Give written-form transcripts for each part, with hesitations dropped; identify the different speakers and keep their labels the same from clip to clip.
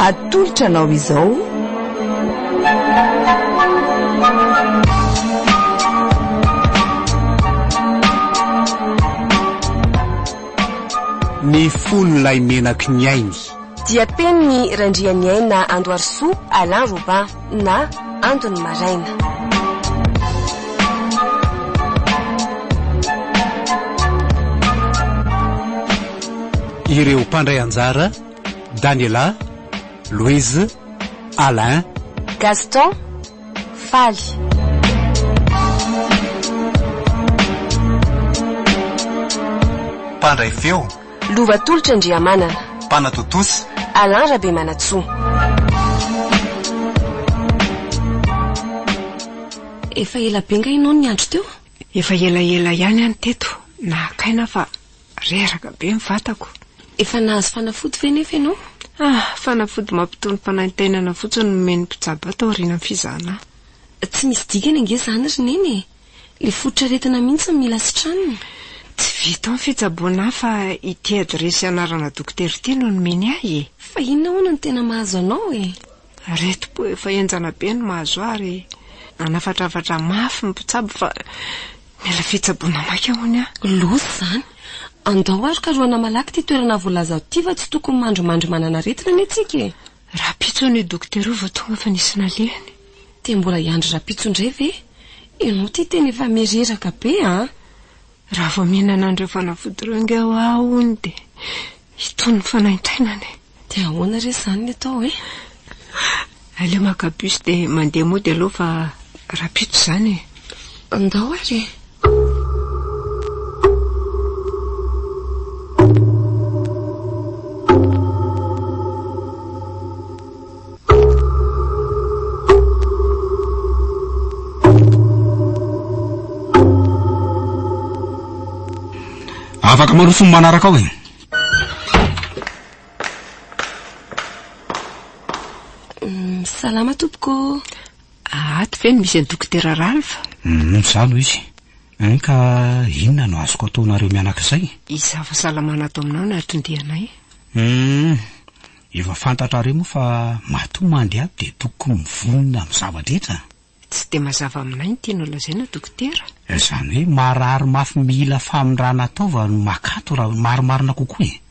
Speaker 1: Atolotra anao izao.
Speaker 2: Ny fon'ilay menaky ny ainy.
Speaker 3: Dia penin'i Randrianiaina Andoharisoa Alain Robin na Andon'ny Maraina.
Speaker 2: Ireo mpandray anjara, Daniela, Louise, Alain.
Speaker 3: Gaston, Faly.
Speaker 2: Mpandray feo.
Speaker 3: Lova Tolotra Andriamanana.
Speaker 2: Mpanatontosa.
Speaker 3: Alain Rabemanantsoa. Efa ela be nga ianao no niandry teo?
Speaker 4: Efa elaela ihany aho no teto, naka aina fa Reraka be ny vatako.
Speaker 3: Efa nahazo fanafody ve nefa ianao?
Speaker 4: Ah, fanafody mampitony fanaintainana fotsiny no nomen'ny mpitsabo ahy taorian'ny fizahana
Speaker 3: ahy. Tsy misy dikany ange izany ry Neny e! Ilay fototr'aretina mihitsy no mila sitranina.
Speaker 4: Tsy vita ao ny fitsaboana ahy fa ity adiresy anarana dokotera ity no nomeny ahy e!
Speaker 3: Fa inona hono no tena mahazo anao e?
Speaker 4: Aretim-po efa henjana be no mahazo ahy ary nanafatrafatra mafy ny mpitsabo fa mila fitsaboana maika hono aho.
Speaker 3: Loza izany! Andao ary karohana malaky ity toerana voalaza ato ity fa tsy tokony mandrimandry manana aretina anie tsika e!
Speaker 4: Rahampitso hono io dokotera io vao tonga fa nisy nalehany.
Speaker 3: Dia mbola hiandry rahampitso indray ve? Ianao ity tena efa mireraka be an!
Speaker 4: Raha vao mihinana an'ireo fanafody ireo ange aho hono dia hitony ny fanaintainana e!
Speaker 3: Dia ahoana re izany ny atao e?
Speaker 4: Aleo maka bus dia mandeha mody aloha fa rahampitso izany e!
Speaker 3: Andao ary e!
Speaker 2: Afaka maroso ny manaraka ao e.
Speaker 3: Mm, salama tompoko.
Speaker 4: Ato ve no misy an'i Dokotera Ralph?
Speaker 2: Mm, za no izy. Hein ka inona no azoko ataonareo mianaka izay?
Speaker 4: Izaho fahasalamana ato aminao no anton-dianay.
Speaker 2: Hum, efa fantatrareo moa fa matoa mandeha ato dia tokony mivonona amin'ny zava-drehetra.
Speaker 4: Tsy dia mazava aminay ny tianao lazaina dokotera.
Speaker 2: Izany hoe marary mafy mila famindrana taova no makato raha marimarina kokoa e.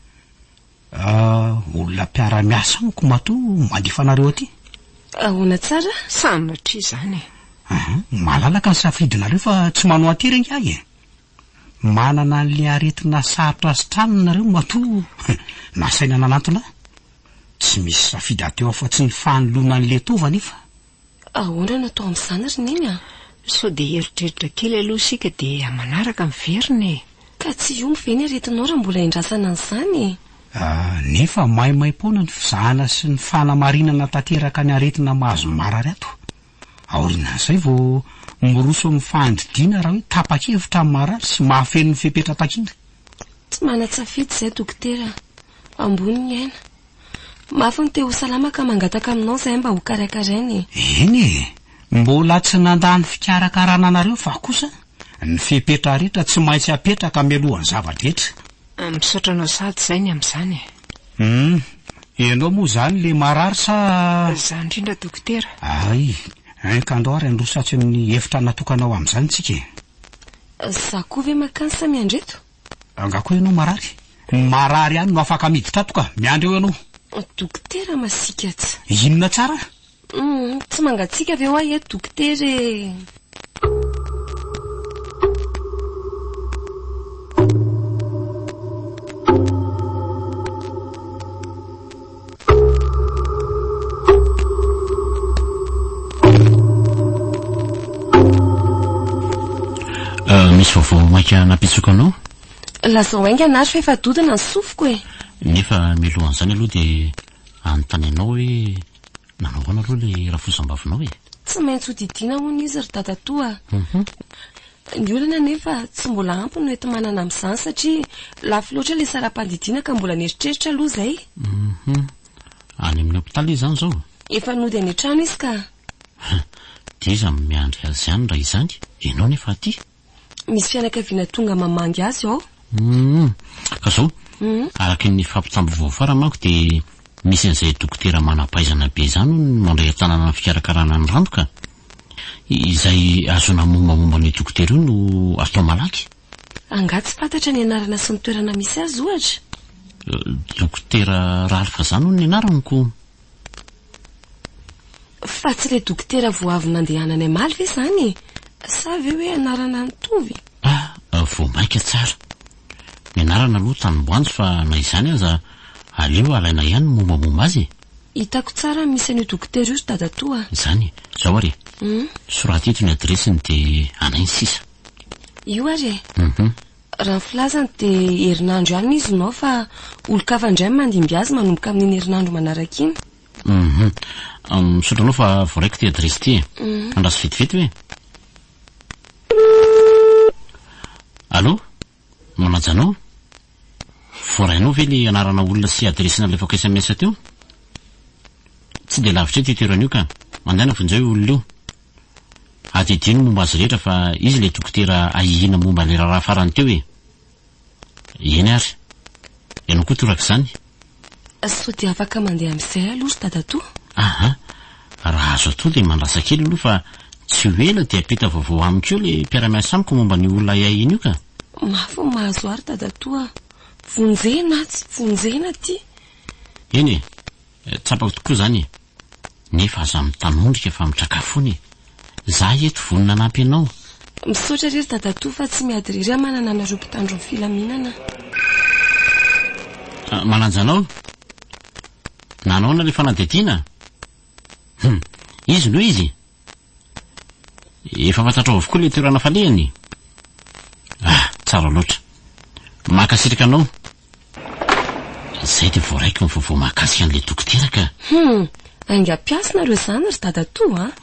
Speaker 2: Ah, olona mpiara-miasa amiko matoa mandefa anareo aty.
Speaker 3: Ahoana tsara?
Speaker 4: Sanatria izany e.
Speaker 2: Aha, malalaka ny safidinareo fa tsy manao an-tery angaha e. Manana an'ilay aretina sarotra sitranina nareo matoa nasaina nanantona ahy. Tsy misy safidy ateo afa-tsy ny fanoloana an'ilay taova anefa.
Speaker 3: Ahoana no atao amin'izany ry Neny a?
Speaker 4: Sao dia hieritreritra kely aloha isika dia manaraka miverina e!
Speaker 3: Ka tsy hiomby ve ny aretinao raha mbola endrasana an'izany e?
Speaker 2: Ah, nefa maimaim-poana ny fizahana sy ny fanamarinana tanteraka ny aretina mahazo ny marary ato. Aorianan'izay vao miroso amin'ny fandidiana raha hoe tapa-kevitra ny marary sy mahafeno ny fepetra takiana.
Speaker 3: Tsy manan-tsafidy izay dokotera a! Ambony ny aina. Mafy ny te ho salama ka mangataka aminao izahay mba ho karakaraina e!
Speaker 2: Eny e! Mbola tsy nandà ny fikarakarana anareo fa kosa ny fepetra rehetra tsy maintsy apetraka mialohan'ny zava-drehetra.
Speaker 4: Misaotra anao sahady izay ny amin'izany e!
Speaker 2: Hum! Ianao moa izany le marary sa?
Speaker 4: Izaho indrindra dokotera.
Speaker 2: Ay! Hein ka andao ary handroso atsy amin'ny efitra natokana ho amin'izany tsika e!
Speaker 3: Izaho koa ve makany sa miandry eto?
Speaker 2: Angaha koa ianao marary? Ny marary ihany no afaka miditra ato ka! Miandry eo ianao.
Speaker 3: Dokotera masiaka tsy.
Speaker 2: Inona tsara?
Speaker 3: Hum, tsy mangatsiaka ve hoa eto dokotera e?
Speaker 5: Euh, misy vaovao maika nampitsoka anao?
Speaker 3: Lazao haingana ary fa efa dodona ny sofiko e.
Speaker 5: Nefa mialohan'izany aloha dia anontany anao hoe nanao ahoana aloha ilay rafozam-bavinao e?
Speaker 3: Tsy maintsy ho didiana hono izy ry dadatoa a. Ny olana anefa tsy mbola ampy no enti-manana amin'izany satria lafo loatra ilay saram-pandidiana ka mbola nieritreritra aloha izay.
Speaker 5: Hum. Any amin'ny hopitaly izy izany izao?
Speaker 3: Efa nody any an-trano izy ka.
Speaker 5: Dia iza no miandry azy any raha izany? Ianao nefa aty.
Speaker 3: Misy fianakaviana tonga mamangy azy ao.
Speaker 5: Hum. Ka izao, araka ny fampitam-baovao farany manko dia. Misy an'izay dokotera manam-pahaizana be izany hono mandray an-tanana ny fikarakarana ny ranto ka. Izay ahazoana mombamomba an'io dokotera io no atao malaky.
Speaker 3: Angaha tsy fantatra ny anarana sy ny toerana misy azy ohatra?
Speaker 5: Dokotera Ralph izany hono ny anarany ko.
Speaker 3: Fa tsy ilay dokotera vao avy nandehanany hamaly ve izany e? Sa ve hoe anarana nitovy?
Speaker 5: Ah, vao mainka tsara. Ny anarana aloha tanim-boanjo fa na izany aza aleo alaina ihany ny mombamomba azy e.
Speaker 3: Hitako tsara ny misy an'io dokotera io ry dadatoa a.
Speaker 5: Izany e. Izao ary e. Soraty eto ny adiresiny dia anay ny sisa.
Speaker 3: Io ary e. Raha ny filazany dia herinandro ihany izy no ao fa olon-kafa indray no mandimby azy manomboka amin'iny herinandro manaraka iny.
Speaker 5: Hum. Misaotra anao fa voaraiko ity adiresy ity e. Andraso vetivety hoe. Allô? Manaja anao? Voarainao ve le anarana olona sy adiresy nalefako sms teo? Tsy dia lavitra eto io toerana io ka. Mandehana vonjeo io olona io. Adidio ny momba azy rehetra fa izy ilay dokotera ahiahiana momba ilay raharaha farany teo e! Eny ary. Ianao koa torak'izany.
Speaker 3: Sao dia afaka mandeha amin'izay aloha ry dadatoa?
Speaker 5: Aha. Raha azo atao dia mandrasa kely aloha fa tsy ho ela dia hampita vaovao amiko eo ilay mpiara-miasa amiko momba an'io olona ahiahiana io ka.
Speaker 3: Mafy ny mahazo ahy ry dadatoa a! Vonjena atsy, vonjena aty!
Speaker 5: Eny e! Tsapako tokoa izany e! Nefa aza mitanondrika fa mitraka foana e! Za eto vonona hanampy anao.
Speaker 3: Misaotra re ry dadatoa fa tsy miady irery aho manana anareo mpitandro ny filaminana.
Speaker 5: Manaja anao? Nanaona ilay fanadihadiana? Hum! Izy no izy? Efa fantatrao avokoa ilay toerana falehany? Ah! Tsara loatra. Mankasitraka anao. Izay dia voaraiko ny vaovao mahakasika an'ilay dokotera ka.
Speaker 3: Hum! Aingam-piasa nareo izany ry dadatoa a!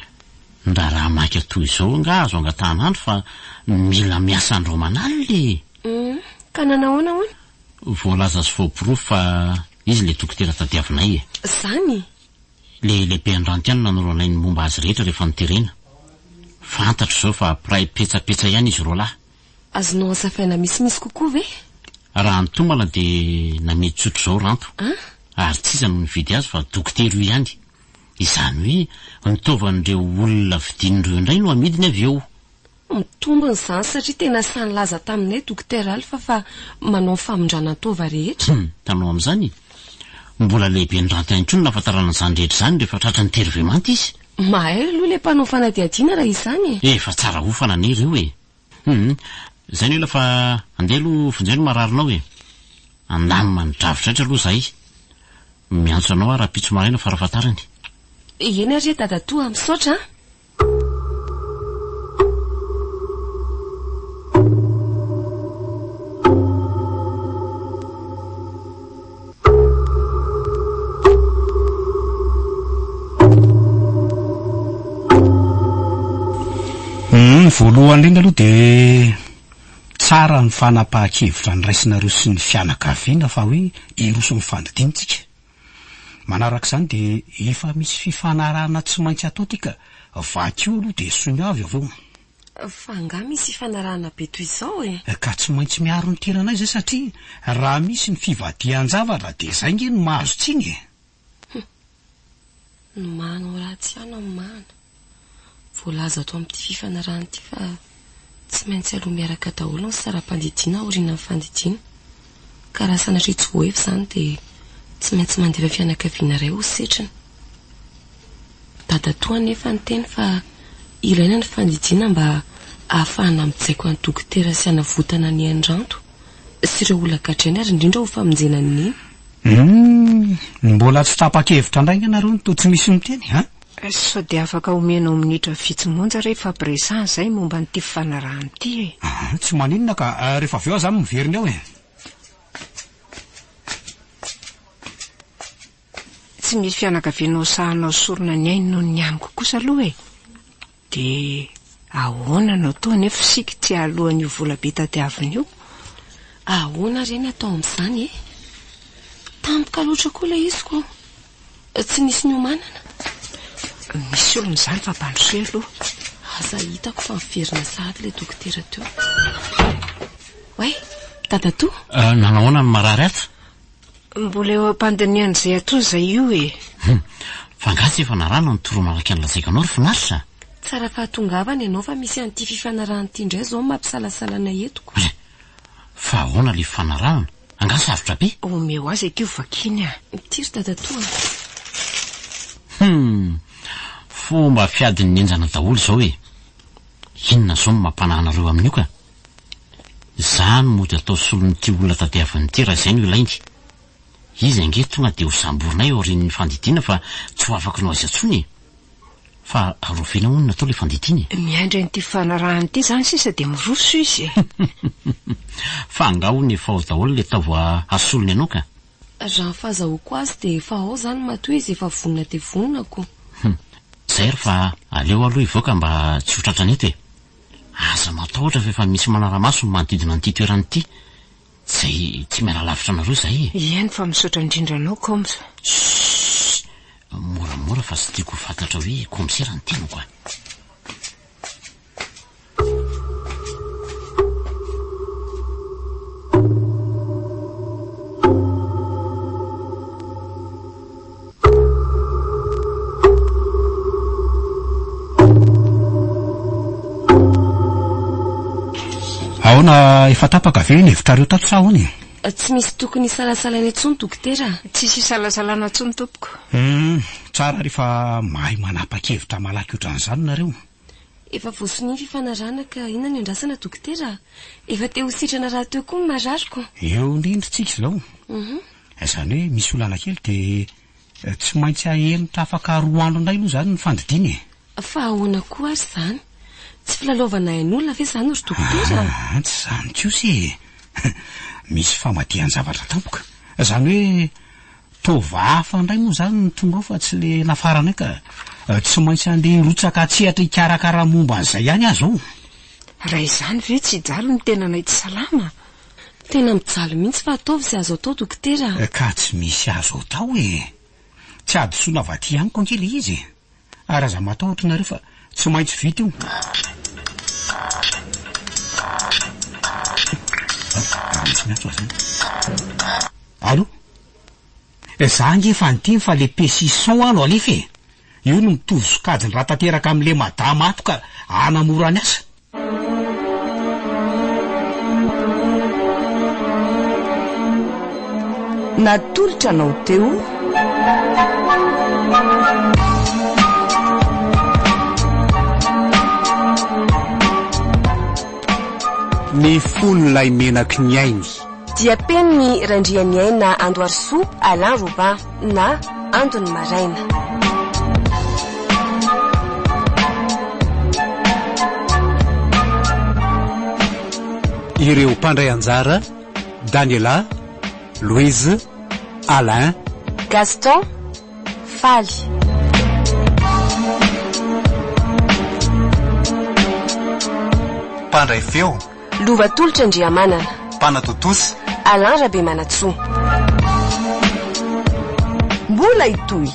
Speaker 5: Ny raharaha maika toy izao angaha azo angatahana andro fa mila miasa andro aman'alina e!
Speaker 3: Hum! Ka nanahoana hono?
Speaker 5: Voalaza sy voaporofo fa izy ilay dokotera tadiavinay e!
Speaker 3: Izany?
Speaker 5: Ilay lehiben'ny ranty ihany no nanoro anay ny momba azy rehetra rehefa noterena. Fantatro izao fa mpiray petsapetsa ihany izy roalahy.
Speaker 3: Azonao azavaina misimisy kokoa ve?
Speaker 5: Raha ny tombana dia namidy tsotr'izao Ranto.
Speaker 3: An?
Speaker 5: Ary tsy iza no nividy azy fa dokotera io ihany. Izany hoe ny taovan'ireo olona vidian'ireo indray no amidiny avy eo.
Speaker 3: Mitombina izany satria tena sahy nilaza taminay Dokotera Alpha fa manao ny famindrana ny taova rehetra.
Speaker 5: Hum, hitanao amin'izany? Mbola lehiben'i Ranto ihany koa no nahafantarana an'izany rehetra izany rehefa tratran'ny terivemanta izy.
Speaker 3: Mahay aloha ilay mpanao fanadihadiana raha izany
Speaker 5: e! Efa tsara hofana anie ireo e! Hum, zay ny ela fa andeha aloha vonjeo ny mararinao e! Andany mandravidraitra aloha zahay. Miantso anao aho rahampitso maraina farafahatarany.
Speaker 3: Eny ary e dadatoa a, misaotra a!
Speaker 2: Ny voalohany indrindra aloha dia tsara ny fanapahan-kevitra niraisinareo sy ny fianakaviana fa hoe hiroso amin'ny fandidiana tsika. Manaraka izany dia efa misy fifanarahana tsy maintsy atao ity ka vakio aloha dia soniavy avy eo.
Speaker 3: Fa angaha misy fifanarahana be toy izao e?
Speaker 2: Ka tsy maintsy miaro ny tenanay izay satria raha misy ny fivadihan-javatra dia izay nge no mahazo tsiny e!
Speaker 3: Hum. Ny manao ratsy ihany no mana. Voalaza ato amin'ity fifanarahana ity fa tsy maintsy aloa miaraka daholo ny saram-pandidiana aorianan'ny fandidiana. Ka raha sanatria tsy voahefa izany dia tsy maintsy mandefa fianakaviana iray ho setriny. Dadatoa anefa niteny fa ilaina ny fandidiana mba ahafahana mijaiko an'i Dokotera sy hanavotana ny ain'i Ranto sy ireo olona gadrainy ary indrindra ho famonjena an'i Neny.
Speaker 2: Humm, mbola tsy tapa-kevitra indray ange nareo no toa tsy misy miteny an?
Speaker 4: Sao dia afaka omenao minitra vitsy monja re hifampiresahana izay momba an'ity fifanarahana ity e?
Speaker 2: Aa, tsy maninona ka, rehefa avy eo aho izany miverina eo e.
Speaker 4: Tsy misy fianakaviana ho sahy hanao sorona ny ainy noho ny amiko kosa aloha e! Dia ahoana no atao anefa isika tsy hahaloa an'io vola be tadiavina io?
Speaker 3: Ahoana re ny atao amin'izany e? Tampoka loatra koa ilay izy ko! Tsy nisy niomanana.
Speaker 4: Misy olona izany fa ampandrosoy aloha.
Speaker 3: Aza hitako fa miverina sahady ilay dokotera teo. Oay! Dadatoa?
Speaker 5: Nanao ahoana ny marary ato?
Speaker 4: Mbola eo am-pandinihana izay atao izay io e.
Speaker 5: Hum, fa angaha tsy efa narahana ny toromarika nolazaiko anao ry Finaritra?
Speaker 3: Tsara fahatongavana ianao fa misy an'ity fifanarahana ity indray izao no mampisalasala anay eto ko.
Speaker 5: Re, fa ahoana ilay fifanarahana? Angaha sarotra be?
Speaker 4: Omeo azy akia ho vakiany a.
Speaker 3: Ity ry dadatoa a.
Speaker 5: Hum, fomba fiadin'ny henjana daholo izao e. Inona izao no mampanahy anareo amin'io ka? Za no mody atao solon'ity olona tadiaviny ity raha izay no ilainy. Izy ange tonga dia ho samborinay aorian'ny fandidiana fa tsy ho afaky no aiza tsony e! Fa rahoviana hono no atao ilay fandidiana e?
Speaker 4: Miandry an'ity fanarahana ity izany sisa dia miroso izy e!
Speaker 5: Fa angaha hono efa ao daholo ilay taova hasolony anao ka?
Speaker 3: Raha ny fahazahoako azy dia efa ao izany matoa izy efa vonona dia vonona ko.
Speaker 5: Hum! Zay ry fa aleo aloha hivoaka mba tsy ho tratrany eto e! Aza matahotra fa efa misy manara-maso ny manodidina an'ity toerana ity. Izay tsy miala lavitra anareo izahay e!
Speaker 4: Eny fa misaotra indrindra anao Coms.
Speaker 5: Chut! Moramora fa tsy tiako ho fantatra hoe kaomisera ny tenako a!
Speaker 2: Ahoana efa tapaka ve ny hevitrareo tato sa ahoana
Speaker 3: e? Tsy misy tokony hisalasalana intsony dokotera
Speaker 4: a. Tsisy hisalasalana intsony tompoko.
Speaker 2: Hum, tsara rehefa mahay manapa-kevitra malaky ohatran'izany nareo.
Speaker 3: Efa voasonia ny fifanarahana ka inona no iandrasana dokotera a? Efa te ho sitrana rahateo koa ny marariko.
Speaker 2: Eo indrindra tsika izao. Izany hoe misy olana kely dia tsy maintsy ahemotra afaka roa andro indray aloha izany ny fandidiana e.
Speaker 3: Fa ahoana koa ary izany? Tsy filalaovana ain'olona ve izany ry dokotera
Speaker 2: a? Aa, tsy izany kosa e! Misy famadihan-javatra tampoka. Izany hoe Taova hafa indray moa izany no tonga ao fa tsy le nafaranay ka. Tsy maintsy handeha hirotsaka an-tsehatra hikarakara momba an'izay ihany aho izao.
Speaker 4: Raha izany ve tsy hijaly ny tenanay tsy salama?
Speaker 3: Tena mijaly mihitsy fa ataovy izay azo atao dokotera
Speaker 2: a! Ka tsy misy azo atao e! Tsy hadisoana avy aty amiko ange le izy e! Ary aza matahotra nareo fa tsy maintsy vita io. Raha misy miantso aza any. Allô? Za ange efa niteny fa le pesisson ano alefa e! Io no mitovy sokajiny raha tanteraka amle madama ato ka hanamora ny asa.
Speaker 1: Natolotra anao teo.
Speaker 6: Ny fon'ilay menaky ny ainy.
Speaker 3: Diam-penin'i Randrianiaina Andoharisoa Alain Robin na Andon'ny maraina.
Speaker 6: Ireo mpandray anjara, Daniela, Louise, Alain.
Speaker 3: Gaston, Faly.
Speaker 7: Mpandray feo.
Speaker 3: Lova Tolotra Andriamanana.
Speaker 7: Mpanatontosa.
Speaker 3: Alain Rabemanantsoa.
Speaker 1: Mbola hitohy.